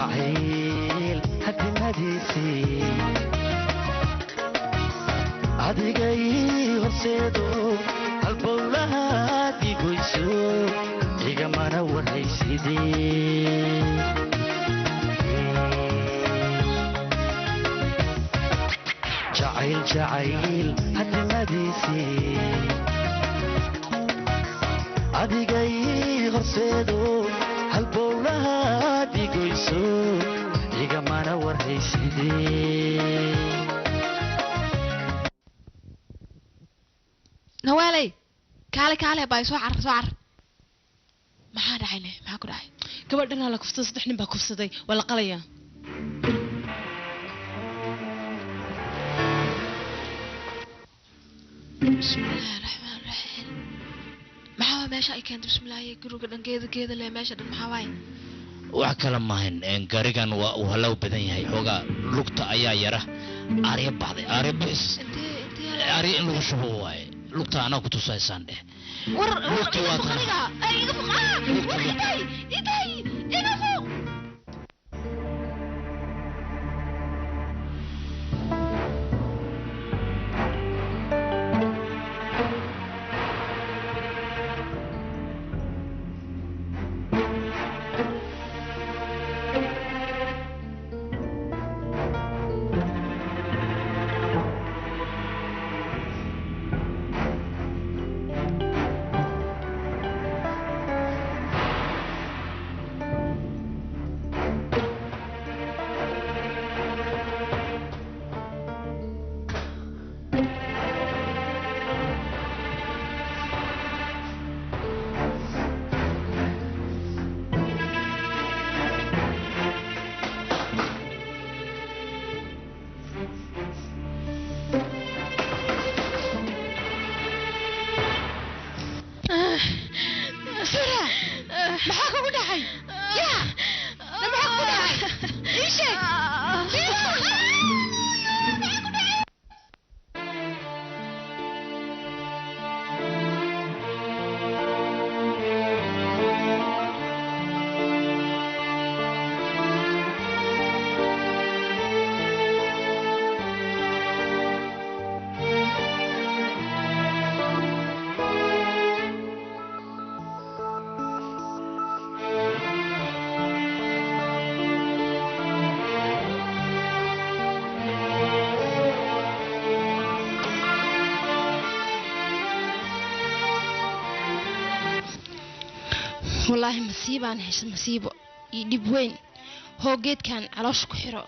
Jacayl hadimadiisii adigay horseedo halbowlahaad igoyso igamana warhaysidee. Jacayl jacayl hadimadiisii adigay horseedo halbowlahaad igoyso igamana warhaysidee. Nawaaley, kaale kaale baay, soo car, soo car. Maxaa dhacay ne? Maxaa ku dhacay? Gabadhanaa la kufsaday, saddex nin baa kufsaday, waa la qalayaa. Bismillaahi raxmaan raxiim. Maxaa waa meesha ay keentay? Bismillaahi, guriga dhan geeda geeda leh, meesha dhan maxaa waaye? Wax kale maahan, gaarigan waa uu halaw badan yahay, xoogaa lugta ayaa yara aarya baxday, aarya bixis. Intee intee? Aarya in lagu shubo waaye lugta, anaa ku tusaysaan dheh. War Lugta iga waa fuq tan. Aniga ay iga fuq, ah, war iday iday iga fuq. Sura, maxaa kugu dhacay? Yaa, maxaa kugu dhacay? Ii sheeg. Wallaahi masiibaan hesha, masiibo iyo dhib weyn. Hoo, geedkan caloosha ku xiro.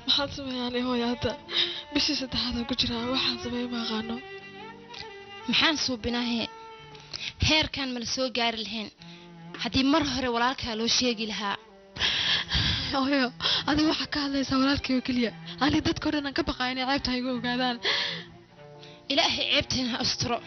Maxaan sameeyaa hooyo? Hadda bishii saddexaad aan ku jiraa, waxaan sameeya ma aqaano. Maxaan suubinahe? Heerkan mala soo gaari lahayn haddii mar hore walaalkaa loo sheegi lahaa. Hooyo, adiga waxaa ka hadlaysaa walaalkay oo keliya, ani dadka o dhan aan ka baqaa inay ceebta igu ogaadaan. Ilaahay ceebteena ha asturo.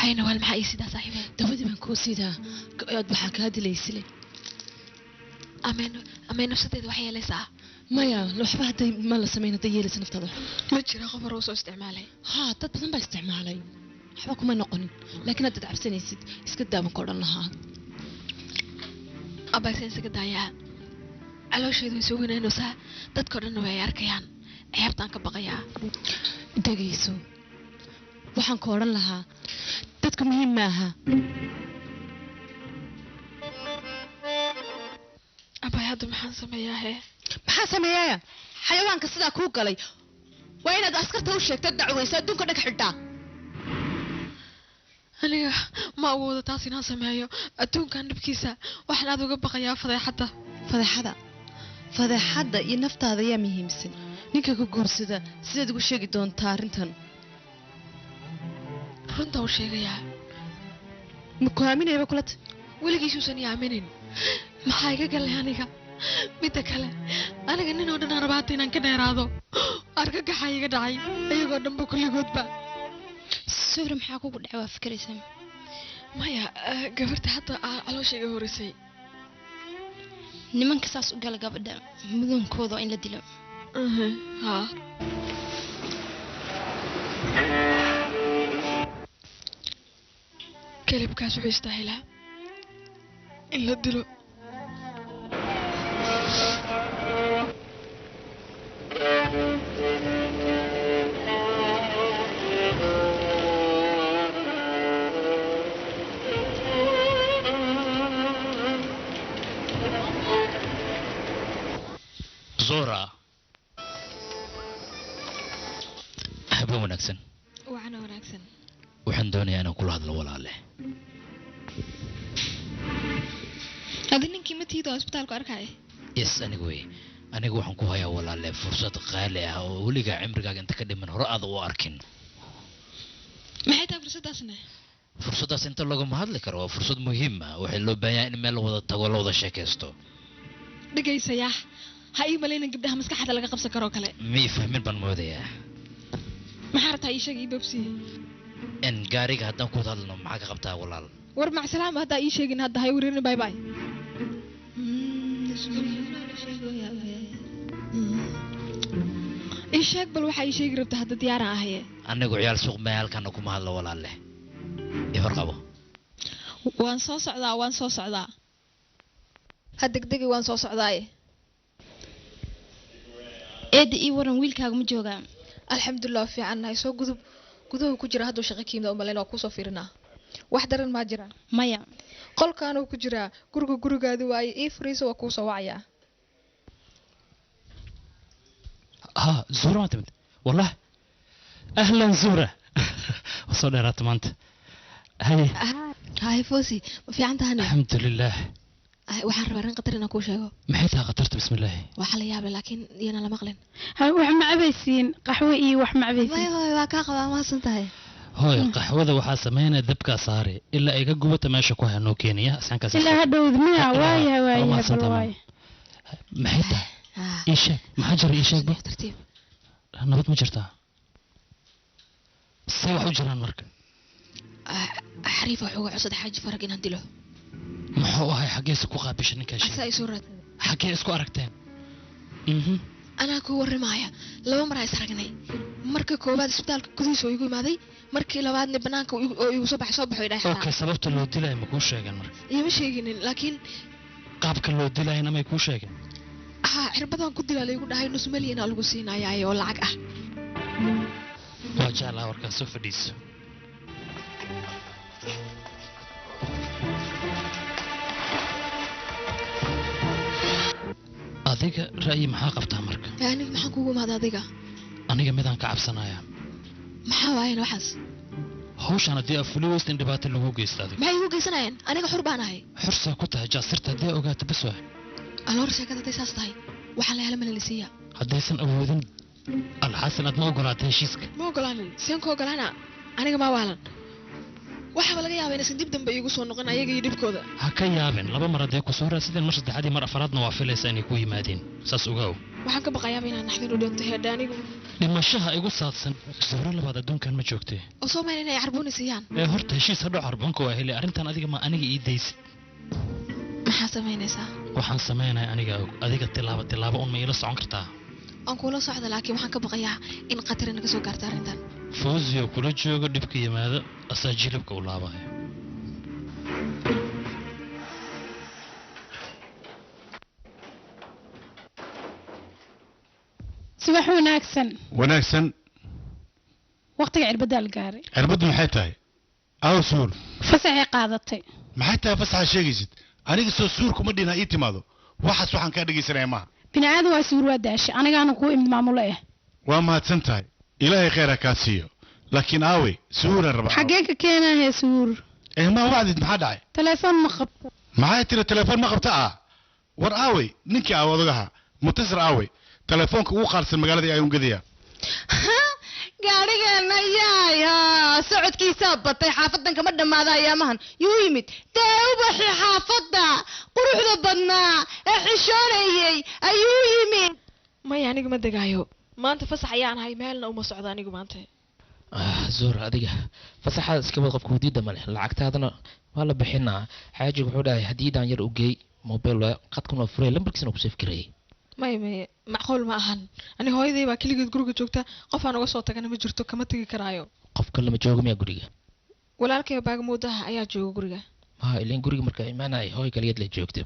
Hay Nawaal, maxaa ii sidaa saaxiibay? Dawadii baan kuu sidaa, aad waxaa kaa dilaysile. Ameen ameen, nafsadeeda wax yeelaysaa. Maya, waxba hadday ma la samayn hadday yeelaysa naftaada. Ma jira qof hore usoo isticmaalay? Haa, dad badan baa isticmaalay, waxba kuma noqonin, laakiin haddaad cabsanaysid iska daaban ka odhan lahaa. Abaysaan isaga daayaa, caloosheedu way soo weynaynaysaa, dadkao dhanna way arkayaan, ceebtaan ka baqayaa. Dhegayso, waxaan ku odhan lahaa dadku muhiim maaha. Abay, hadda maxaan sameeyaa hee? Maxaa sameeyaaya? Xayawaanka sidaa kuu galay waa inaad askarta u sheegta, dacweyso, adduunka dhan ka xidhaa. Aniga ma awoodo taas inaan sameeyo. Adduunkan dhibkiisa waxaan aad uga baqayaa fadeexadda. Fadeexada, fadeexadda iyo naftaada yaa muhiimsan? Ninka ku guursada sidaad ugu sheegi doontaa arrintan? Runta u sheegayaa. Ma ku aaminayaba kulata? Weligiisuusan i aaminin, maxaa iga galay aniga? Midda kale, aniga nin oo dhan aan rabaata inaan ka dheeraado, argagaxa iga dhacay iyagoo dhanba kulligoodba. Suhra, maxaa kugu dhacay? Waa fikiraysaa. Maya, gabarta hadda caloosha iga horisay. Nimanka saas u gala gabadha mudankooda waa in la dilo. Haa, kelibkaas wuxuu istaahilaa in la dilo. Zora, habeen wanaagsan. Wacana wanaagsan. Waxaan doonayaa inaan kula hadlo, walaale. Adi ninkii ma tiida oo isbitaalku arkaya? Yes, aniga wey. Aniga waxaan ku hayaa, walaale, fursad qaali ah oo weligaa cimrigaaga inta ka dhiman hore aada u arkin. Maxay tahay fursaddaasna? Fursaddaas inta laguma hadli karo, waa fursad muhiim ah. Waxay loo baahan yahay in meel la wada tago, la wada sheekaysto. Dhegaysayaa, ha ii malaynin gabdhaha maskaxda laga qabsan karoo kale. Ma ii fahmin baan moodayaa. Maxaa rabtaa? Ii sheeg, ii boobsiye. In gaariga haddaan ku wada hadlno, maxaa ka qabtaa, walaal? War macsalaama, haddaa ii sheegin hadda hay wareerin. Bye bye. Ii sheeg bal waxaa ii sheegi rabta hadda, diyaaraan ahaye. Anigu ciyaal suuq mee, halkana kuma hadlo, walaale, i hor qabo. Waan soo socdaa, waan soo socdaa, ha degdegi, waan soo socdaaye. Eedda, ii waran, wiilkaaga ma joogaa? Alxamdulilah, fiicannahay. Soo gudub, guduhu ku jira. Hadduu shaqo kiimda umalayn, waa kuusoo fiirinaa. Wax daran maa jiraan? Maya. Qolkaanuu ku jiraa. Guriga gurigaadi waaye, ii fariiso, waa kuusoo wacayaa. ها زهرة ما تمت والله. اهلا زهرة، وصل dheeraata maanta. Haye. Hay Fosi, ma fiican tahane? الحمد لله. Waxaan rabaa arrin khatar inaan kuu sheego. Maxay tahay khatarta? Bismi illaahi. Waxaa la yaabay, laakiin iyana la maqlin. Wax ma cabaysiin? Qaxwo iyo wax ma maya cabaysiin? Hooy, waa kaa qabaa, mahadsan tahay. Hooy, qaxwada waxaa sameynaya dabkaa saare ilaa ay ka gubata, meesha ku hanoo keenaya saxankaas. Ilaa hadhowd miya? Waaya waaya, mahadsan bal tahay. waaya. Maxay tahay? Ii sheeg, maxaa jira? Ii sheeg ba. Tartiib. Nabad ma jirtaa? See wax u jiraan marka? Xariifa wuxuu uga codsaday Xaaji Farag inaan dilo. Muxuu ahay? Xaggeesa ku qaabisha ninkaa? Asaa sheeg. i soo raadsaday. Xaggee isku aragteen? Anaa kuu warramaya. Laba mar is aragnay. Marka koowaad isbitaalka gudihiisa oo igu imaaday, markii labaadna banaanka oo igu soo baxay, soo baxo idhahay. Okay, sababta loo dilayo ma kuu sheegeen marka? Iima sheeginin, laakiin qaabka loo dilayana may kuu sheegeen? Haa, cirbadan ku dilaa laygu dhahay, nus malyan aa lagu siinayaa oo lacag ah. Waa jeclaa warkaas, soo fadhiiso. Adiga ra'yi maxaa qabtaa marka? Aniga maxaan kugu imaaday adiga? Aniga midaan ka cabsanayaa. Maxaa waayeen waxaas? Hawshan haddii aad fuli weysta in dhibaato lagu geysto adiga. Maxay igu geysanayaan? Aniga xur baan ahay. Xursaa ku tahay jaasirta haddii aad ogaato bas waa. Aloor, sheekada hadday saas tahay, waxaa la hela malalisiiya. Haddaysan awoodin alxasan, aad ma ogolaatay heshiiska? Ma ogolaanin. Seen ku ogolaana? Aniga maa waalan? Waxaaba laga yaabaa inaysan dib dambe iigu soo noqon ayaga iyo dhibkooda. Ha ka yaabin, laba mar haddee kusoo raadsadeen, mar saddexaad iyo mar afaraadna waa filaysaa inay ku yimaadeen, saas ogaaw. Waxaan ka baqayaaba inaan naxdin u dhinto heedha anigu. Dhimashaha igu saadsan, Zuhro labaad adduunkan ma joogtee. Oo soo meel inay carbuuni siiyaan. Ee horta heshiis hadhow carbuunka waa helay arrintan, adiga ma aniga ii daysid? Maxaa samaynaysaa? Waxaan sameynaya aniga og, adiga tilaabo tilaabo un ma iila socon kartaa? Aan kula socda, laakiin waxaan ka baqayaa in khatar naga soo gaarto arrintan. Fawzi oo kula joogo dhibka yimaado asaa jilibka u laabayo. Subax wanaagsan. Wanaagsan. Waqtiga cirbadda la gaaray. Cirbaddu maxay tahay? Aw suur. Fasaxay qaadatay. Maxay tahay fasaxa sheegaysid? Aniga soo suur kuma dhina ii timaado. Waxaas waxaan kaa dhegaysanaya maaha. Bini aadan waa suur, waa daashay. Anigaana kuu imid maamulo ah. Waa mahadsan tahay, ilaahay khayr ha kaa siiyo, laakiin aawey suhuuraan rabaa. Xaggee ka keenaa suur? Eh, ma wacdid, maxaa dhacay? Telefoon ma qabto. Maxay tiri telefoon ma qabta? Ah, war aawey ninkii aaw odagaha Muntasir, aawey telefoonka ugu qaarsan magaalada ayuun gadayaa. Gaadhigeena yaaya socodkiisaa batay, xaafadan kama dhammaada ayaamahan. Yuu yimid dee ubaxii xaafadda quruxda badnaa ee xishoonayey ayuu yimid. Maya, aniga ma degaayo maanta, fasax ayaan ahay, meelna uma socdo anigu maanta. Ah, Zuur, adiga fasaxaada iska wad, qofka wadiida male, lacagtaadana waa la bixinaa. Xaajiga wuxuu dhahay hadiidaan yar u geey, mobile waa qadkuna waa furay, lambarkiisana ku save gareeyay. Maya maya, macquul ma ahan. Ani hooyaday baa keligeed guriga joogta, qof aan uga soo tagana ma jirto, kama tegi karaayo. Qofka lama joogo miyaa guriga? Walaalkay baagamuudaha ayaa jooga guriga. Ha, ileen guriga markaa imaanaya hooy kaligeed la joogtay.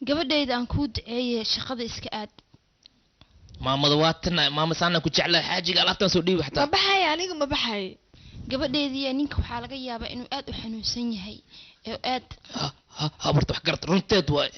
Gabadhayda aan kuu duceeye, shaqada iska aad. Maamada waa tan, maama saana ku jeclaa, xaajiga alaabtaan soo dhiibi Ma xataa. baxay, aniga ma baxay. Gabadhaydiiya ninka waxaa laga yaabaa inuu aad u xanuunsan yahay ee aad Ha ha, barta wax garad runteed waay.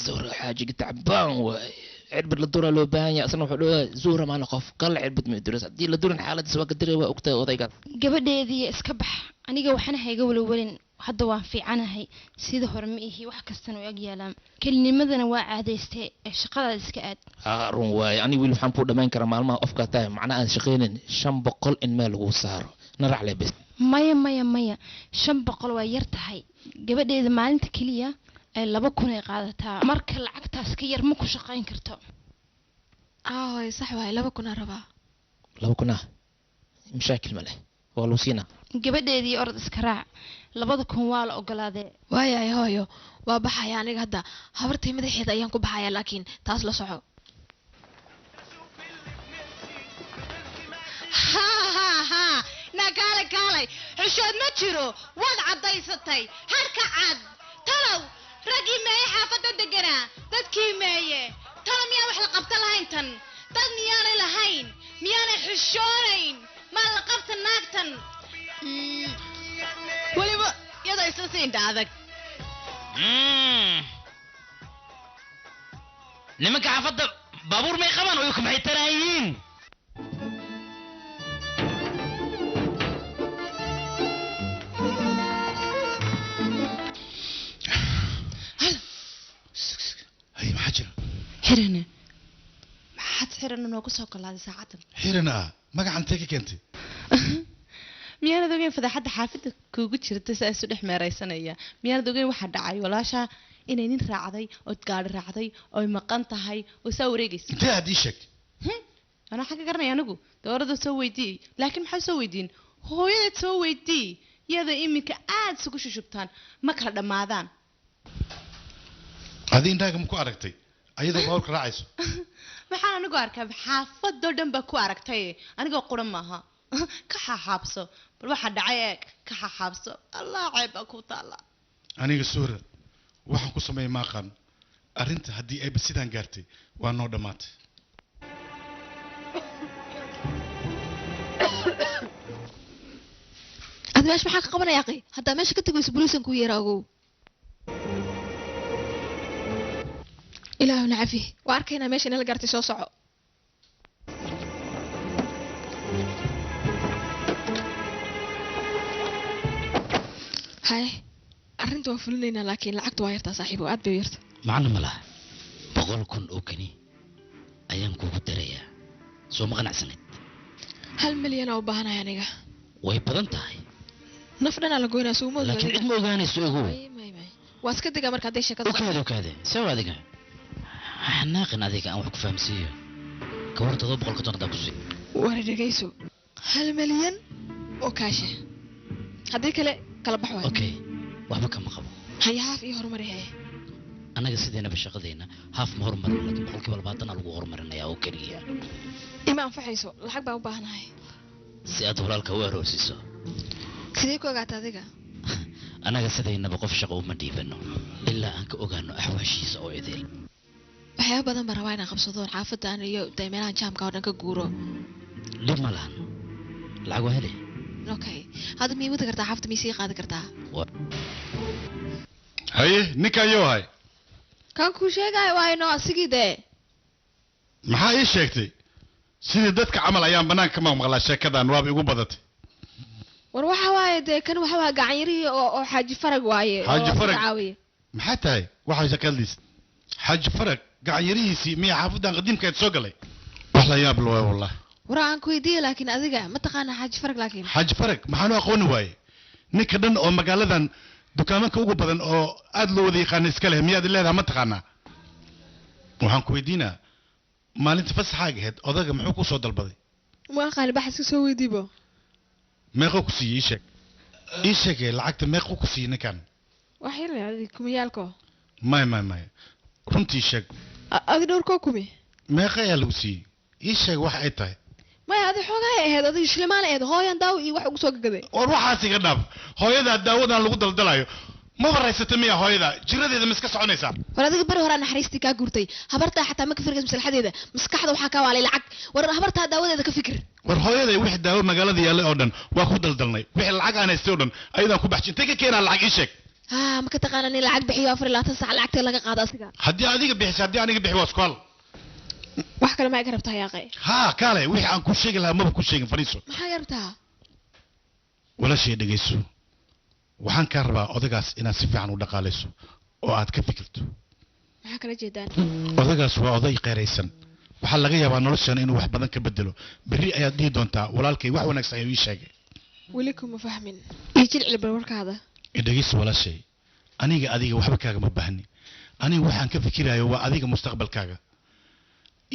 Zuhra, xaajiga tacbaan waay, cirbad la duraa loo baahan yahay. Asna wuxuu dhawayaa Zuhra maana qof kale cirbad ma duras, haddii la durin xaaladiisa waa ka diray, waa ogtahay odaygaas. Gabadheediiya iska bax, aniga waxna hayga walawalin, hadda waan fiicanahay, sida hore ma ihi, wax kastana u ag yaalaan, kelinimadana waa caadaystay ee shaqadaada iska aad. Ha, run waaye. Aniga wiil waxaan kuu dhamayn karaa maalmaha ofkaa tahay, macnaha aan shaqaynin, 500 in meel lagu saaro narac le bes. Maya maya maya, 500 waa yar tahay. Gabadheeda maalinta keliya ay 2000 ay qaadataa, marka lacagtaas ka yar ma ku shaqayn karto. Aahoy, sax waay, 2000 aan rabaa. 2000 ah mashaakil ma leh, waa lagu siinaa. Gabadheedii orod iska raac, 2000 waa la ogolaadee. Waayahay hooyo, waa baxaya aniga hadda, habartay madaxeeda ayaan ku baxaya, laakiin taas la soco. Ha ha ha, na kaalay kaalay, xishood ma jiro, waad caddaysatay harka cad. Talow raggii meeye xaafadda deganaa? Dadkii meeye? Talow miyaan wax la qabta lahayn tan? Dad miyaanay lahayn? Miyaanay xishoonayn? Maa la qabta naagtan? Weliba iyadoo isla siinta adag. Nimanka xaafadda baabuur may qabaan oo maxay taraayiin? Hay, maxaa jira? Xirane, maxaad xirana noogu soo kolaaday saacaddan? Xiran ah, magacan intee ka keentay? Miyaanad ogeyn fadeexadda xaafadda kuugu jirta si ay isu dhex meeraysanaya? Miyaanad ogeyn waxaa dhacay walaashaa inay nin raacday ood gaadhi raacday oy maqan tahay oo saa wareegaysa? Intee aad ii sheegtay? Anaa xagga garanaya anigu, dowladda soo weydiiyey, laakiin maxaa soo weydiin? Hooyadeed soo weydii, iyada iminka aad isugu shushubtaan, ma kala dhammaadaan. Adi indhaaga ma ku aragtay ayadoo baabuurka raacayso? Maxaan anigu arkaa? Xaafadoo dhan baa ku aragtay, anigoo qura maaha. Ka xaxaabso, bal waxaa dhacay eeg, ka xaxaabso. Allah, ceeb baa ku taala. Aniga Suura waxaan ku sameeyey ma aqaan. Arrinta haddii ayba sidaan gaartay, waa noo dhammaatay. Ad meesha maxaa ka qabanaya aqi? Haddaa meesha ka tegayso boliisan kuu yeera, ogow. Ilaahuna cafi, waa arkaynaa meesha inala gaartay, soo soco. Haye, arrinta waa fulinaynaa, laakiin lacagta waa yartaa saaxiibo, aad bay u yarta. Macno ma laha, 100,000 oo keni ayaan kugu darayaa, soo ma qanacsaneed? 1 milyan oo u baahanahay aniga. Way badan tahay. Naf dhanaa la goynaa, suuma? Laakiin cid ma ogaanayso, ogow. Waa iska degaa marka hadday sheekada. Okaade okaade, sawa, adiga xanaaqin, adiga aan wax ku fahamsiiyo. Ka waran 750 haddaan ku siiyo? Wara dhegayso, 1 milyan oo kaashe, haddii kale kala bax waay. Okay, waxba kama qabo. Haya haaf ii horumari hee. Annaga sideenaba shaqadeenna haaf ma horumarin, laakiin 20% lagu horumarinayaa oo keliya. Ima anfacayso, lacag baan u baahanahay. Si aad walaalka u aroosiso. Sidee ku ogaata adiga? Annaga sidaynaba qof shaqo uma dhiibano ilaa aan ka ogaano axwaashiisa oo idil. Waxyaabo badan baan rabaa inaan qabsado xaafaddan iyo meelahan jaamka oo dhan ka guuro. Dhib ma lahan, lacag waa hele. Okay, hadda miyay wadi kartaa xaafadda, miyay sii qaadi kartaa? Haye, ninka ayuu ahay. Kan kuu sheegaayo waayno asigii dee. Maxaa ii sheegtay? Sidii dadka camal ayaan bannaanka ka maqmaqlaa sheekadan, waaba igu badatay. War waxa waaye dee, kan waxa waa gacan yarihii oo Xaaji Farag waaye. Xaaji Farag maxaa tahay? Waxaa shaqadiis Xaaji Farag gacan yarihiisii miya xaafadan qadiimkeed soo galay? Wax la yaab loo wallah. War aan ku weydiiyey, laakiin adiga ma taqaanaa Xaaji Farag? Laakiin Xaaji Farag maxaan u aqooni waaye? Ninka dhan oo magaaladan dukaamanka ugu badan oo aad loo wada yaqaana iska leh miyaad leedahay ma taqaanaa? Waxaan ku weydiinaa, maalinta fasaxaaga ahayd odaga muxuu ku soo dalbaday? Ma aqaani, bax iska soo weydiibo. Meequu ku siiyey? Ii sheeg, ii sheegay lacagta meequu ku siiyey ninkan? Wax yar leh adiga kumiyaalko. Maya maya maya, runtii sheeg. Adi dhowrkoo kumi? Meeqa ayaa lagu siiyey? Ii sheeg wax ay tahay. Maya, adi xoogahay ahayd, adiga shilimaan ahayd, hooyan daawo iyo wax ugu soo gagaday. War waxaas iga dhaaf, hooyadaa daawadan lagu daldalayo maba raysata miya? Hooyadaa jiradeeda ma iska soconaysaa? War adiga beri horaa naxariistii kaa guurtay, habartaa xataa ma ka fikiraysa maslaxadeeda, maskaxda waxaa kaa waalay lacag. War habartaa daawadeeda ka fikir. War hooyaday wixii daawo magaalada yaallay oo dhan waa ku daldalnay, wixii lacag aan haystay oo dhan ayadaan ku baxshay. Intay ka keenaa lacag, ii sheeg. Haa, ma ka taqaanaa nin lacag bixiyo 24 saac lacagta laga qaado asiga? Haddii adiga bixisa, haddii aniga bixi, waa isku hal. Wax kale ma iga rabtaa yaaqay? Haa, kaale, wixii aan ku sheegi lahaa maba ku sheegin, fadhiiso. Maxaa iga rabtaa? Walaashay dhegayso, waxaan kaa rabaa odagaas inaad si fiican u dhaqaalayso oo aad ka fikirto. Maxaa kala jeedaan? Odagaas waa oday qeeraysan, waxaa laga yaabaa noloshan inuu wax badan ka bedelo. Berri ayaad dhihi doontaa walaalkay wax wanaagsan ayuu ii sheegay. Weli kuma fahmin, ii jilcil bal warkaada. Dhegayso walaashay, aniga adiga waxba kaagama baahni. Aniga waxaan ka fikirayo waa adiga mustaqbalkaaga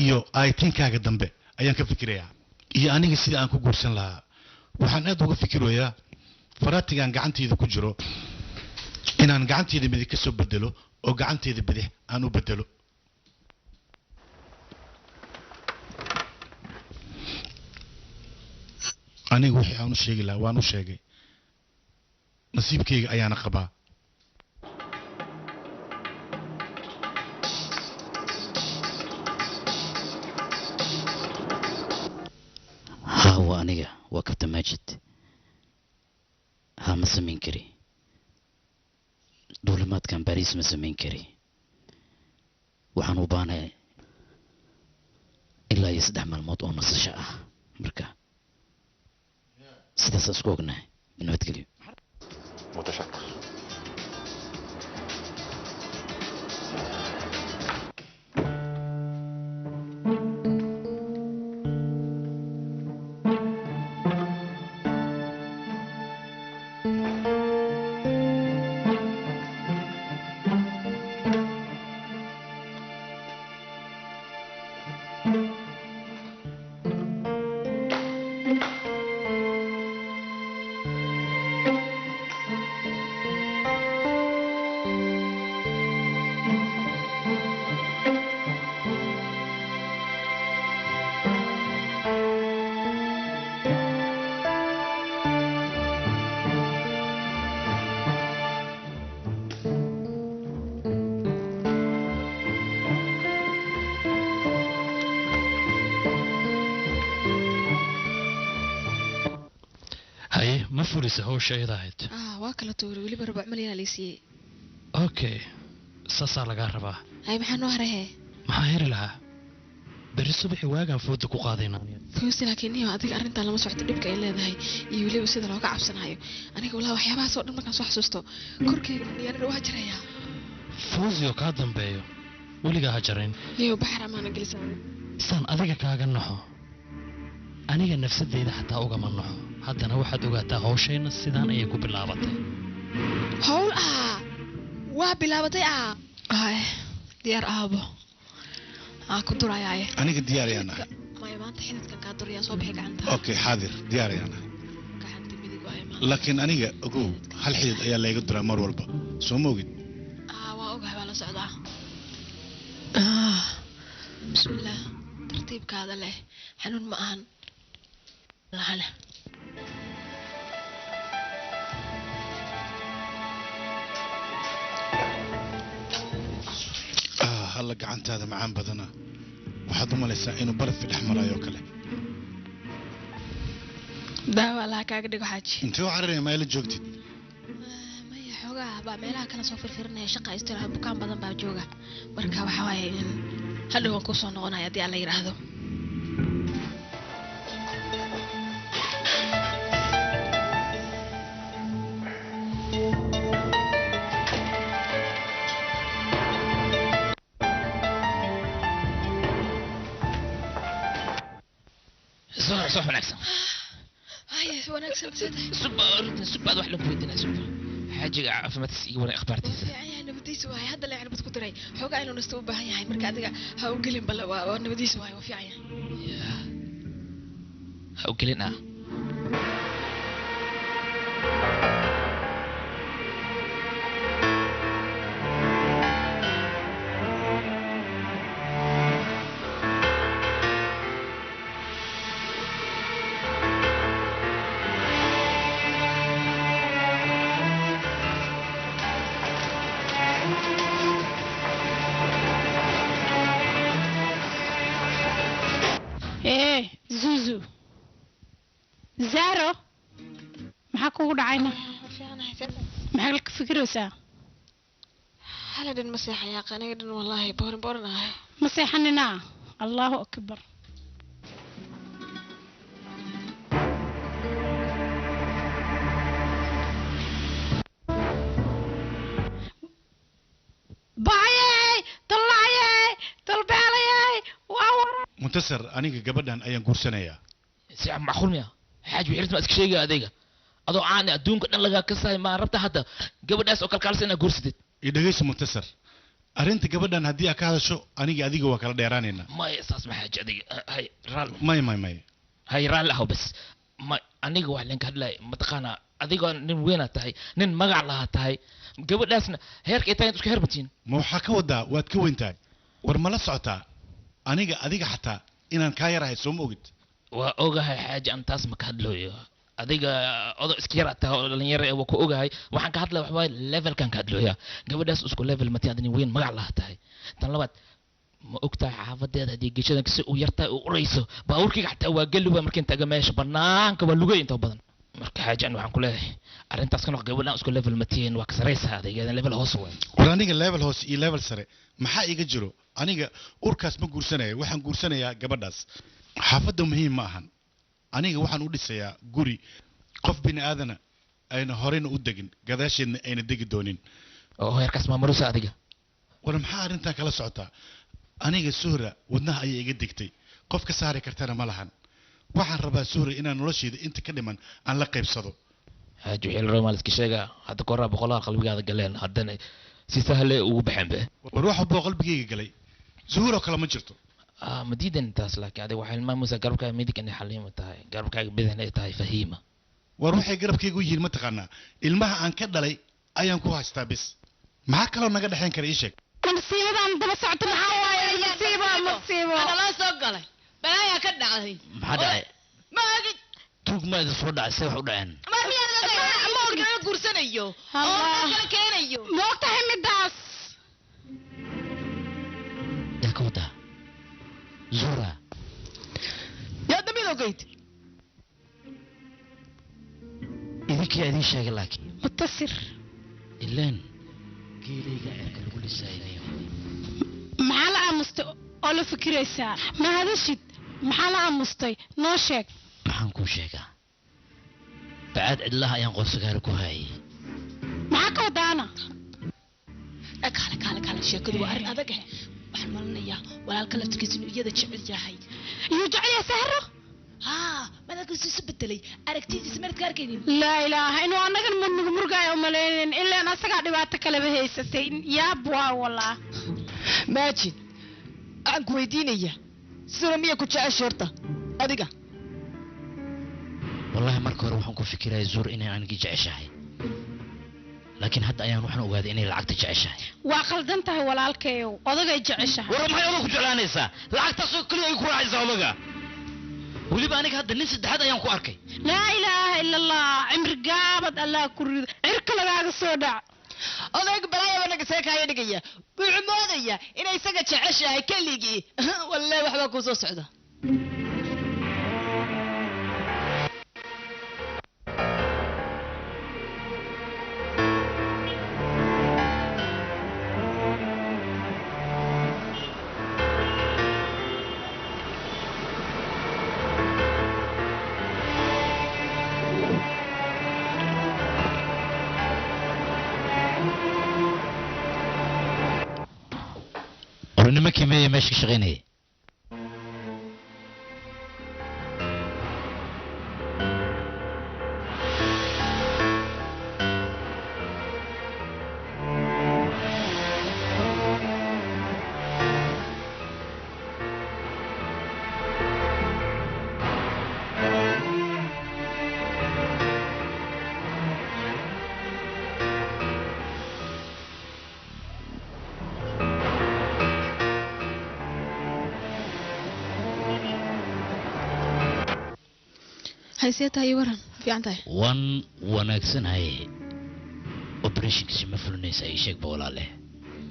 iyo aaytiinkaaga dambe ayaan ka fikirayaa, iyo aniga sida aan ku guursan lahaa. Waxaan aad uga fikirayaa faraatigaan gacantayda ku jiro inaan gacantayda midig ka soo bedelo oo gacantayda bidix aan u bedelo. Aniga wixii aan u sheegi lahaa waan u sheegay, nasiibkayga ayaana qabaa. Haa, waa aniga, waa Kabtan Maajid. Haa, ma samayn kari duulimaadkan Bariis, ma samayn kari. Waxaan u baahanahay ilaa iyo 3 maalmood oo nasasho ah. Marka sidaas isku ognahay, nabadgelyo. متشكر. Haye, ma fulisa hawsha iyada ahayd? Waa kala tuuray, weliba 4 malyan aa laysiiyey. Okay, saasaa lagaa rabaa. Hay, maxaa noo haray hee? Maxaa heri lahaa? Berri subaxi waagaan fooda ku qaadayna. Fawzi, laakiin niyo adiga arrintan lama socto dhibka ay leedahay iyo weliba sida looga cabsanayo. Aniga walaa waxyaabahaas oo dhan markaan soo xasuusto korkeyga niyaanada waa jarayaa. Fawzi oo kaa dambeeyo weligaa ha jarayn. Niyo baxar amaana gelisa. Saan adiga kaaga naxo, aniga nafsadeyda xataa ugama naxo. Haddana waxaad ogaataa hawshayna sidaan ayay ku bilaabatay. Hawl ah waa bilaabatay ah. Hay, diyaar aabo, aan ku durayaaye. Aniga diyaar ayaan ahay. Maya, maanta xididkan kaa durayaa, soo bixi gacanta. Okay, xaadir, diyaar ayaan ahay. Gacanta midig waaye maanta. Laakiin aniga ogow hal xidid ayaa layga duraa mar walba, soo ma ogid? Waa ogahay, waa la socdaa. Bismillaah, tartiibkaada leh, xanuun ma ahan lahana. Halla gacantaada macaan badana, waxaad u malaysaa inuu baraf dhex marayo oo kale. Daawa allaha kaaga dhigo xaaji. Intee u cararaya, ma ila joogtid? Maya, xoogaa baa meelaha kala soo firfirinaya, shaqa istiraha bukaan badan baa jooga. Marka waxaa waaye in hadhow waan kusoo noqonaya haddii alla yidhaahdo. Soo soo wanaagsan. Haye, wanaagsan sida. Suba arrintan subaad wax lagu weydiinaa, suba xaajiga caafimaadkiisa iyo waran akhbaartiisa. Fiican yahay, nabadiisa waaye. Hadda la cirbad ku diray, xoogaa inuu nasto u baahan yahay. Marka adiga ha u gelin, bale waa nabadiisa waaye, waa fiican yahay. Ha u gelin ah. Ee Zuzu, Zaro, maxaa kugu dhacayna? Maxaa ka fikiraysaa? Hala dhan ma seexayaa aniga dhan, wallaahi boorin boorin ahay. Ma seexanina? Allahu akbar. Baxayey, dallacayey, dalbeelayey, waa wara. Muntasar, aniga gabadhan ayaan guursanayaa. Si macquul miya xaaji? Wixii ma iska sheegaya adayga adoo caani adduunka dhan lagaa kasaay, ma rabta hadda gabadhaas oo kalkaalisa inaad guursatid? I dhegayso Muntasar, arrinta gabadhan haddii aad ka hadasho, aniga adiga waa kala dheeraanaynaa. Maya, saas ma xaaji, adiga hay raal. May may may. Hay raalli ahow bas. Ma aniga wax leen ka hadlaya mataqaanaa, adigoo nin weynaa tahay, nin magac lahaa tahay, gabadhaasna heerka ay tahay isku heer matiin. Ma waxaa ka wadaa waad ka weyn tahay? War ma la socotaa aniga adiga xataa inaan kaa yarahay, soo ma ogid? Waa ogahay xaaji, aan taas ma ka hadlooyo. Adiga odo iska yar tahay oo dhalinyaro eh, waa ku ogahay. Waxaan ka hadlaya waxa waaye levelkan ka hadlooya, gabadhaas isku level mati, adni weyn magac lahaa tahay. Tan labaad, ma ogtahay xaafadeeda haddii geshadan si u yartahay u urayso, baabuurkayga xataa waa geli waa markiin taga meesha banaanka waa lugay inta badan. Marka xaaji, an waxaan ku leeyahay arrintaas ka noq, gabadhan isku level matiin, waa ka saraysaa adiga, level hoos waay. War aniga level hoose iyo level sare maxaa iga jiro? Aniga urkaas ma guursanaya, waxaan guursanayaa gabadhaas. Xaafadda muhiim ma ahan, aniga waxaan u dhisayaa guri qof bini aadana ayna horeyna u degin, gadaasheedna ayna degi doonin. Oo heerkaas maamurusa adiga? War maxaa arrintan kala socotaa? Aniga Suhra wadnaha ayay iga degtay, qof ka saari kartana ma lahan. Waxaan rabaa Suhra inaan nolosheeda inta ka dhiman aan la qaybsado. Xaaji, wixii la rabo maa la iska sheegaa. Hadda koraa boqolaal qalbigaada galeen, haddana si sahle ugu baxeen be. War wax walboo qalbigayga galay Zuhur oo kale ma jirto. Ma diidan taas, laakiin adiga waxay ilmaamaysaa garabkaaga midig inay Xaliima tahay, garabkaaga bidixna ay tahay Fahiima. War waxay garabkayga u yihiin mataqaanaa? Ilmaha aan ka dhalay ayaan ku haystaa bis. Maxaa kaloo naga dhexayn kara, ii sheeg? Masiibadan daba socota maxaa waaye? Masiibo, masiibo. Ana loo soo galay, balaayaa ka dhacday. Maxaa dhacay? Ma ogid. Tuug ma idin soo dhacay? See wax u dhaceen? Ma miyaad guursanayo oo dad kala keenayo? Ma ogtahay midaas? Yaa ka wadaa Zura? Yaa damid ogeyd? Idinkaa idiin sheegay laakiin. Mutasir. Ileen geelayga cirka lagu lisaayo. Maxaa la aamustay oo la fikiraysaa? Ma hadashid? Maxaa la aamustay? Noo sheeg. Maxaan kuu sheegaa? Bacaad cidlaha ayaan qorsagaara ku haayay. Maxaa ka wadaana? Kaale kaale kaale, sheekadu waa arrin adag eh. Waxaan malinayaa walaalka laftirkiisa inuu iyada jecel yahay. Iyuu jecel yahay Sahro? Haa, madalkiisu isu bedelay, aragtidiisa meelad ka arkaynin. Laa ilaaha, inuu annagan murmug murgaayo umalaynin, ilaan asagaa dhibaato kaleba haysatay. Yaab waa walaa. Maajid, waxaan ku weydiinaya, Sura miya ku jecesha horta adiga? Wallaahi marka hore waxaan ku fikiraya Zuur inay aniga jeceshahay, laakiin hadda ayaan waxaan ogaaday inay lacagta jeceshahay. Waa qaldan tahay walaalkayow, odagay jeceshahay. War maxay odag ku jeclaanaysaa? Lacagtaasoo keliya ay ku raacaysaa odaga. Weliba aniga hadda nin saddexaad ayaan ku arkay. Laa ilaaha ila allah, cimri gaabad allah ku rido, cirka lagaaga soo dhac. Odayga balaayaba naga seekaaya dhigaya, wuxuu moodaya inay isaga jeceshahay keligii. Wallahi waxbaa kuu soo socda. Nimankii meeya meesha ka shaqaynayay? Haysee tahay waran, fiican tahay? Waan wanaagsanahay. Operationkiisi ma fulinaysa? Ii sheegba walaale.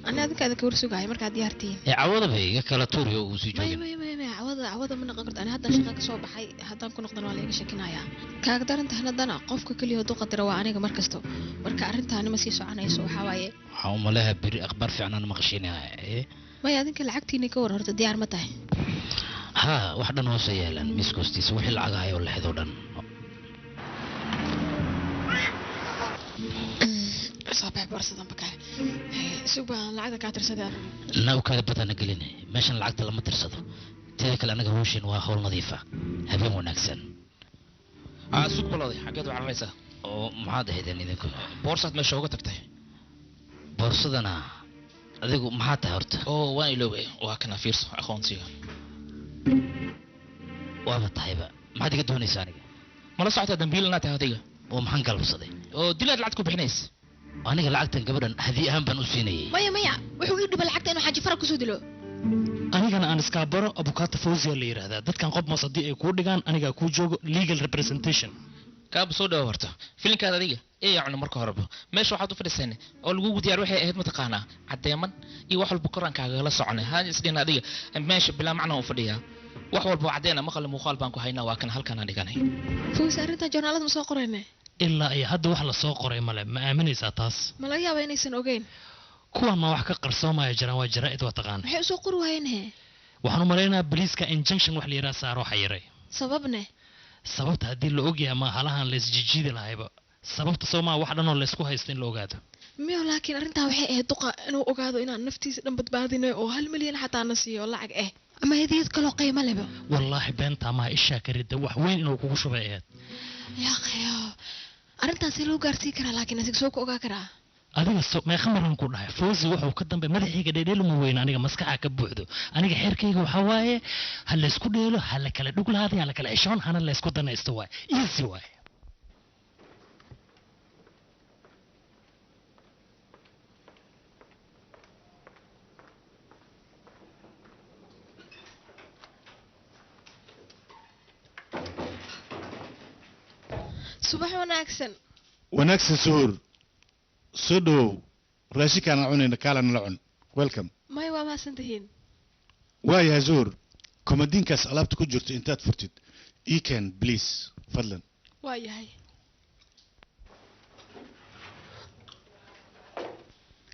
Ani adinka idinka war sugaayo markaad diyaartihiin. Ee cawadaba iga kala tuuriyo uu sii maya joogin. Maya maya maya, cawada cawada ma noqon karto. Ani haddaan shaqa ka soo baxay, haddaan ku noqdan waa la iga shakinayaa. Kaaga daran tahay haddana qofka keliya hadduu qadaro waa aniga mar kasto. Marka arrintaani ma sii soconayso, waxaa waaye Waxaan u maleeyaa beri akhbaar fiican aan maqashiinaya ee. Maya, adinka lacagtiina ka war horta, diyaar ma tahay? Haa, wax dhan hoose yaalaan miiska hoostiisa, wixii lacag ahay oo la xidoo dhan. Soo bax boorsadan bakale, sug baan lacagta kaa tirsaday. Nawkaada badana gelin, meeshan lacagta lama tirsado. Teeda kale anaga hawshin waa hawl nadiif ah. Habeen wanaagsan. Aa, sug balooday, xaggeed u cararaysaa? Oo maxaad ahaydeen idinku? Boorsaad meesha uga tagtay. Boorsadana adigu maxaa tahay horta? Oo waan iloobay, waa kana, fiirso aqoonsiga. Waaba tahayba, maxaad iga doonaysaa aniga? Mala socotaa dambiil inaad tahay adiga? Oo maxaan galabsaday? Oo dilaad lacag ku bixinaysa. Aniga lacagtan gabadhan hadiye ahaan baan u siinayay. Maya maya, wuxuu ii dhiba lacagta inuu Xaaji Farag kusoo dilo. Anigana aan iskaa baro, abukaata Fawziya la yidhaahdaa. Dadkan qof mos haddii ay kuu dhigaan, anigaa kuu joogo, legal representation. Kaaba soo dhawo horta filinkaada adiga ee yacni marka horeba meesha waxaad u fadhiiseen oo lagugu diyaar waxay ahayd mataqaanaa caddeeman iyo wax walba koraan kaagala soconay. Haan isdhin adiga meesha bilaa macnaa u fadhiyaa, wax walba oo caddeena maqal muuqaal baan ku haynaa, waa kan halkaan aan dhiganay. Fawzi, arrintan joornaalada ma soo qorayne? Ilaa iyo hadda wax la soo qoray male, ma aaminaysaa taas? Ma laga yaabaa inaysan ogeyn? Kuwan ma wax ka qarsoomaya jiraan? Waa jaraa'id, waa taqaana. Maxay usoo qori waayeen he? Waxaan u malaynayaa boliiska injunction wax la yidhaha saaro xayiray. Sababne? Sababta haddii la ogyahay ma halahan la isjijiidi lahayba. Sababta soo maa wax dhan oo laysku haysto in la ogaado. Miyo, laakiin arrintaa waxay ahayd duqa inuu ogaado inaan naftiisa dhan badbaadinay oo 1 milyan xataa na siiyo lacag eh ama hadiyad kaloo qiimo leba. Wallaahi beentaa maha, ishaa ka ridda, wax weyn inuu kugu shubay ahayd. Yaaqayo, arrintaas see loo gaarsiin karaa? Laakiin asiga soo ku ogaa karaa? Adiga so meeqa maraan ku dhahay Fawzi wuxuu ka dambe madaxayga dheedheel uma weyna, aniga maskaxa ka buuxdo. Aniga xeerkayga waxaa waaye ha laysku dheelo, ha la kala dhug lahaaday, ha la kala xishoon, hana laysku danaysto, waaye easy waaye. Subax wanaagsan. Wanaagsan Suhuur, soo dhowow. Raashinkaan aan cunayna kaalana la cun, welcome. Maya, waa mahadsan tihiin. Waayahay Zuhur, komadiinkaas alaabta ku jirto intaad furtid ii keen please, fadlan. Waa yahay.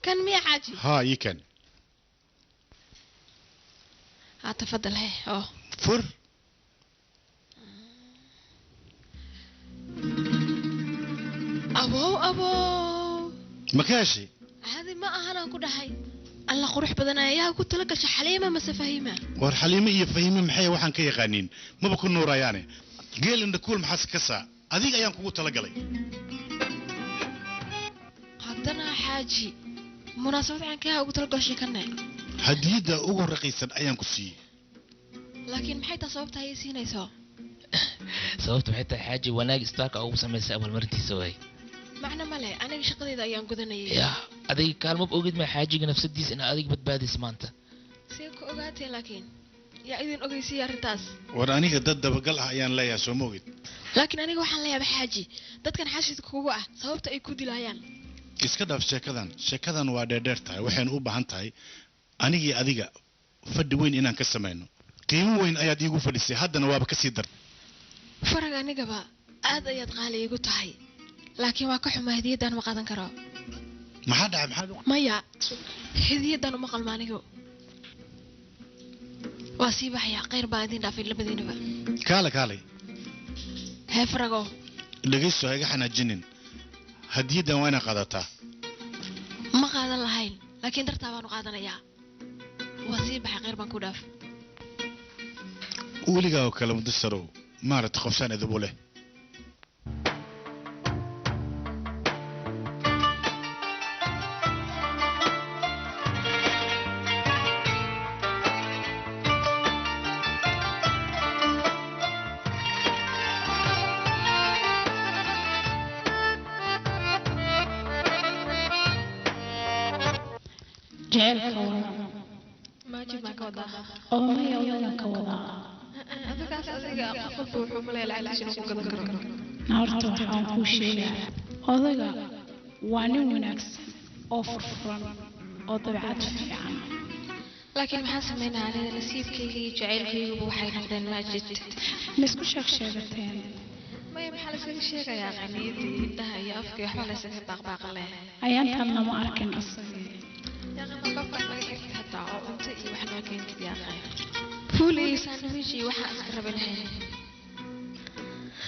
Kan miya, Xaaji? Haa, ii keen. Haa, tafadal he oo. Fur. Abow abow! Ma ka heshay? Caadi ma ahanaan ku dhahay. Alla qurux badan ayaa ku tala gasha. Xaliima mase Fahima? War Xaliime iyo Fahime maxay waxaan ka yaqaaniin? Maba ku nuurayaane. Geel indhakuul maxaase ka saa? Adiga ayaan kugu talagalay. Haddana Xaaji, munaasabad caankaha ugu tala gashay kanne? Hadiyadda ugu raqiisan ayaan ku siiyey. Laakiin maxay taa sababta ay siinayso? Sababtu waxay tahay xaaji wanaag isbitaalka ugu samaysay abaalmarintiisa waay. Macno male, aniga shaqadayda ayaan gudanayay. Yaa adiga kaalmab ogid ma xaajiga nafsadiisa inaa adiga badbaadis maanta. See ku ogaateen laakiin yaa idin ogeysiiya arrintaas? War aniga dad dabagal ah ayaan leeyahay, soo ma ogid? Laakiin aniga waxaan leeyahay xaaji, dadkan xashidka kugu ah sababta ay ku dilayaan. Iska dhaaf sheekadan, sheekadan waa dheerdheer tahay, waxaynu u baahan tahay anigii adiga fadhi weyn inaan ka samayno. Qiimo weyn ayaad iigu fadhisay, haddana waaba ka sii dar. Farag anigaba aad ayaad qaali iigu tahay, laakiin waa ka xumaa hadiyaddan ma qaadan karo. Maxaa dhacay? Maxaa Maya, hadiyaddan uma qalmo anigu. Waa sii baxaya, khayr baa idin dhaafay labadiinaba. Kaale kaalay. Hee farago. Dhegayso, ha iga xanaajinin, hadiyaddan waa inaad qaadataa. Ma qaadan lahayn, laakiin dartaa baanu qaadanayaa. Waa sii baxay, khayr baan ku dhaaf. Weligaa oo kale mudasarow maaragta qofsaan edab u leh. Jaceylka wadaa. Maajid baan ka wadaa. Oo maya, odagaan ka wadaa. Adigaas adiga qof walba wuxuu maleeya lacagtiisa inuu ku gadan karo. Horta waxaan kuu sheegaa, odaga waa nin wanaagsan oo furfuran oo dabeecad fiican. Laakiin maxaan sameynaa, aniga nasiibkayga iyo jacaylkayguba waxay noqdeen Maajid. Ma isku sheeg sheegateen? Maya, maxaa laysaga sheegayaa? Qaniyada iyo indhaha iyo afka iyo waxba laysaga baaqbaaqa leh. Ayaantan lama arkin asagii. Yaaqay, markaafkaas naga xirtid hataa oo cunto iyo wax noo keentid yaaqay. Fuul iyo sandwich iyo waxaan iska rabi lahayn.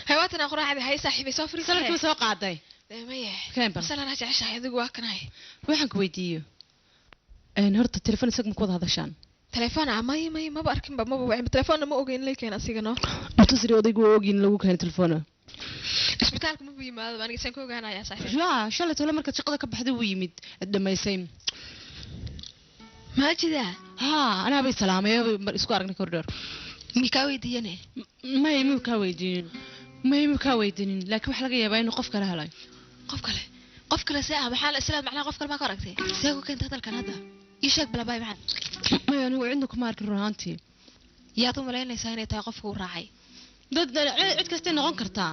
Hawaatan quraacdi hay saaxiibay, soo fariisay. Saladkii soo qaaday. Maya. Keen bal. Salanaa jeceshahay adigu, waa kanahay. Waxaan ku weydiiyo horta telefoon isaga ma ku wada hadashaan? Telefoon ah? Maya maya, maba arkinba, maba wicin telefoonna, ma ogeyn in lay keena asiga noo. Mutasiri odaygu waa ogyin lagu keenay telefoona. Isbitaalka maba yimaado, aniga saan ku ogaanayaa saaxiib? Yaa shalay tole markaad shaqada ka baxday wuu yimid, aad dhamaysay. Maajida? Haa, anaa bay salaamay mar isku aragnay kordhoor. Mi kaa weydiiyane? Maya, muu kaa weydiinin, maya muu kaa weydiinin, laakiin waxaa laga yaabaa inuu qof kale helay. Qof kale? Qof kale see ah? Maxaa islaad macnaha qof kale maa ka aragtay? See ku keentay hadalkan hadda? Ii sheeg balabay maxaa. Maya, anigu cidna kuma arkin run ahaantii. Yaad u malaynaysaa inay tahay qofka uu raacay? Dad cid kastay noqon kartaa.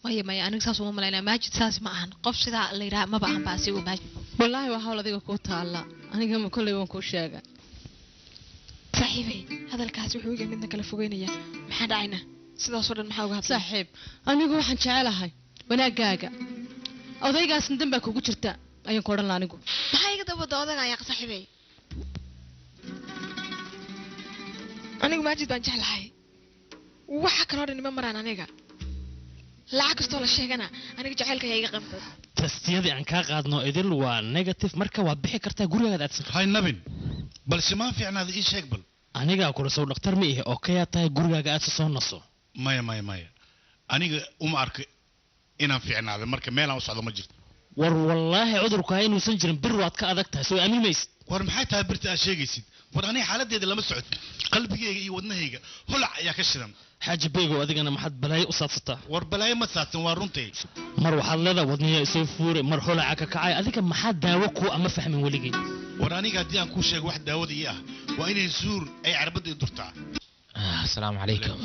Maya maya, aniga saas uma malaynaya. Maajid saas ma ahan, qof sidaa la yidhaha maba ahan ba asigu Maajid. Wallaahi waa hawl adiga kuu taalla, aniga ma kolley waan kuu sheega. Saaxiibay, hadalkaas wuxuu iga midna kala fogeynaya. Maxaa dhacayna sidaasoo dhan maxaa uga hadlay? Saaxiib, anigu waxaan jecelahay wanaagaaga, odaygaasna dan baa kugu jirta ayaan ku odhan lahaa anigu. Maxaa iga dabada odaga ayaa? Saaxiibay, anigu Maajid baan jeclahay, waxa kaloo dhan ima maraan. Aniga lacag kastoo la sheegana aniga jacaylka ayaa iga qanbay. Testiyadii aan kaa qaadno idil waa negative, marka waad bixi kartaa, gurigaaad aadsan. Hay nabin, balse maan fiicnaada ii sheeg bal. Anigaa kula sow dhakhtar ma ihi oo kayaa tahay, gurigaaga aadsa, soo naso. Maya maya maya, aniga uma arko inaan fiicnaaday, marka meelaan u socdo ma jirto. War wallaahi cudurku ha inuusan jirin, bir waad ka adag tahay, soo aamin maysid. War maxay tahay birta aad sheegaysid? War aniga xaaladdeeda lama socod, qalbigayga iyo wadnahayga holac ayaa ka shidan. Xaaji Beegow, adigana maxaad balaayo u saadsataa? War balaayo ma saadsan, waa runtay. Mar waxaad leedahay wadniyaa isoo fuuray, mar holaca ka kacay, adiga maxaa daawo kuu ama fahmin weligay? War aniga haddii aan kuu sheego wax daawada ii ah waa inay zuur ay carbadda i durtaa. Asalaamu calaykum.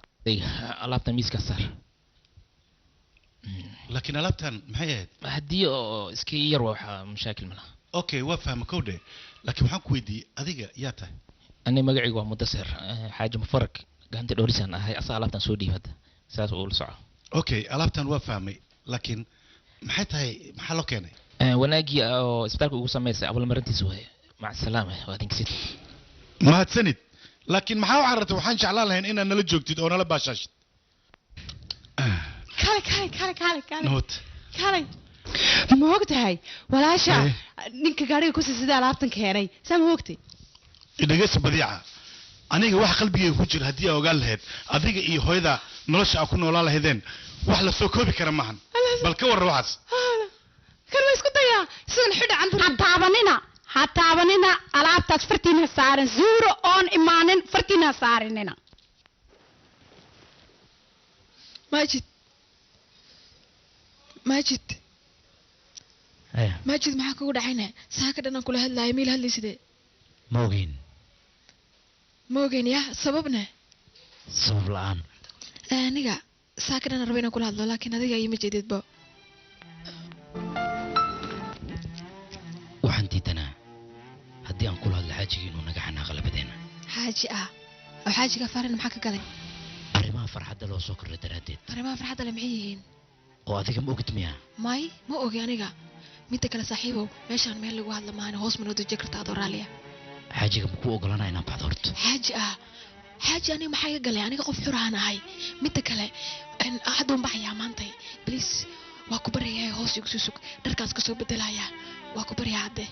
Adiga alaabta miiska saar. Laakiin alaabtan maxay ahayd? Haddii oo iska yar waa waxaa mashaakil ma laha. Okay, waa fahma kowdhe, laakiin waxaan ku weydiiyey adiga yaa tahay? Ani magacaygu waa Mudasir Xaaji Mufarak, gacanta dhoorisaan ahay, asaa alaabtan soo dhiib hadda saas uu la soco. Okay, alaabtan waa fahmay, laakiin maxay tahay, maxaa loo keenay? Wanaagii oo isbitaalka ugu samaysay abaalmarintiisa waaye. Maca salaama, waa idinka Mahadsanid, laakiin maxaa u carartay? Waxaan jeclaan lahayn inaad nala joogtid oo nala baashaashid. Kale kale kale kale kale. Nabad. Kale, ma og tahay walaasha ninka gaariga kusii sida alaabtan keenay, saa ma ogtay? Dhegeysa badiica, aniga wax qalbigayga ku jira haddii aa ogaan lahayd, adiga iyo hooyada nolosha aa ku noolaan lahaydeen wax la soo koobi kara maahan. Bal ka warra waxaas. Kan waa isku dayaa sidan xidha Ha taabanina, ha taabanina alaabtaas, fartiina saarin. Zuuro oon imaanin fartiina saarinina. Maajid Maajid Maajid maxaa kugu dhacayna saaka dhan aan kula hadlaaya miil hadlaysidee ma ogeyn ma ogeyn yaa sababna sabab la'aan aniga saaka dhan aan raba inaan kula hadlo laakiin adiga iima jeedidba waxaan diidanaa haddii aan kula hadlo xaajiga inuu naga xanaaqa labadeena xaaji ah oo xaajiga farin maxaa ka galay arrimaha farxadda loo soo kordhay daraaddeed arrimaha farxadda le maxay yihiin oo adiga ma ogid miyaa may ma ogi aniga midda kale saaxiibow meeshaan meel lagu hadla maahane hoos ma noo deji kartaa adoo raalliya xaajiga ma kuu ogolanaa inaan baxdo horta xaaji ah xaaji aniga maxaa iga galay aniga qof xuraan ahay midda kale hadda un baxayaa maantay bliis waa ku baryayaa hoos igu soo sug dharkaas ka soo bedelayaa waa ku baryaa hadde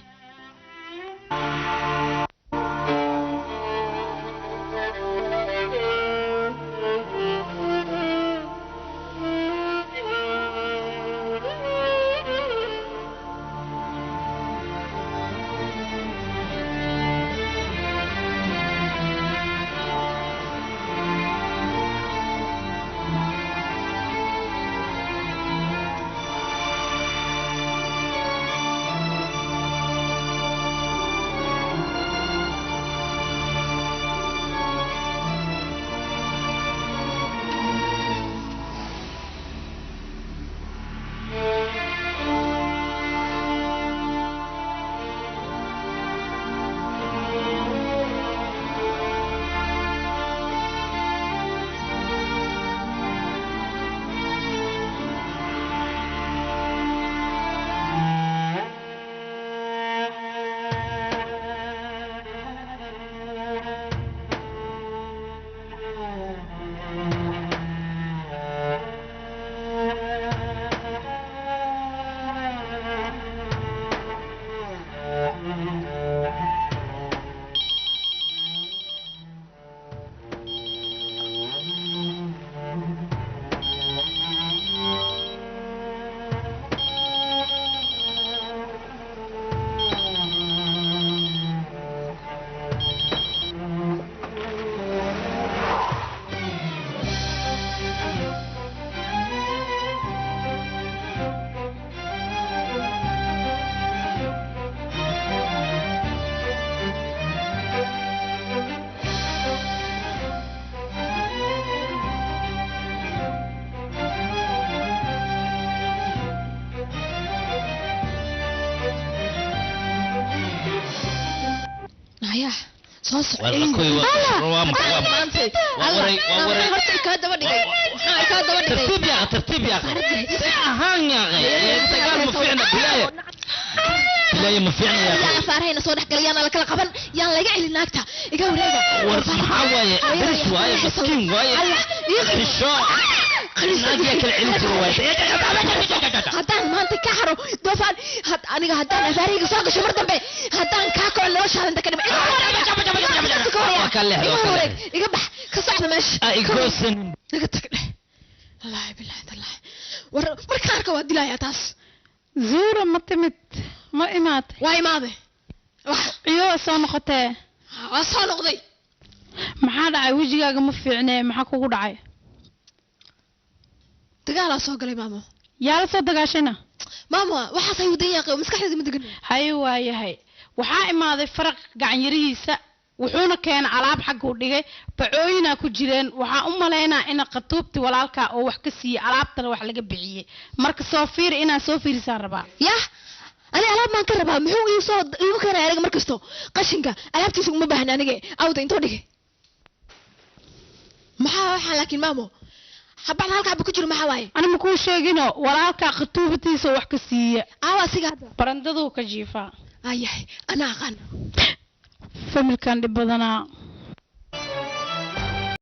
ترتيب يا ترتيب يا اخي اهان يا اخي دقال ما فيعنا بلايه بلايه ما فيعنا يا اخي faarahayna soo dhex galay yaana la kala qaban yaan laga celin naagta iga wareega war maxaa waaye daris waaye miskiin waaye xisho naagyaa kala celin jiro waaye haddaan maanta ka haro doofaan aniga haddaan afaarahayga soo gasho mar dambe haddaan kaa kaco noloshaada inta ka dhima iga bax ka socda meesha igoosan naga tag dheh wallaahi bilaahi tallaahi war markaan arka waa dilayaa taas zuura ma timid ma imaatay waa imaaday iyo waa soo noqotee waa soo noqday maxaa dhacay wejigaaga ma fiicnee maxaa kugu dhacay dagaalaa soo galay maamo yaa la soo dagaashayna maamo waxaas hay wadan yaaqay maskaxdeeda ma degan haye waayahay waxaa imaaday faraq gacanyarihiisa wuxuuna keenay alaab xagga u dhigay bacooyinaa ku jireen waxaa u malaynaa ina qatuubti walaalkaa oo wax ka siiyey alaabtana wax laga bixiyey marka soo fiiri inaa soo fiirisaan rabaa yah ani alaab maan ka rabaa muxuu iisoo iigu keenaya aniga mar kasto qashinka alaabtiisa uma baahna aniga awda intoo dhigay maxaa waxaa laakiin maamo habacda halka xaba ku jiro maxaa waaye ani makuu sheegino walaalkaa qatuubtiisa wax ka siiya aawa asiga hadda barandaduu ka jiifaa ayahay anaa aqaan familkan dhib badanaa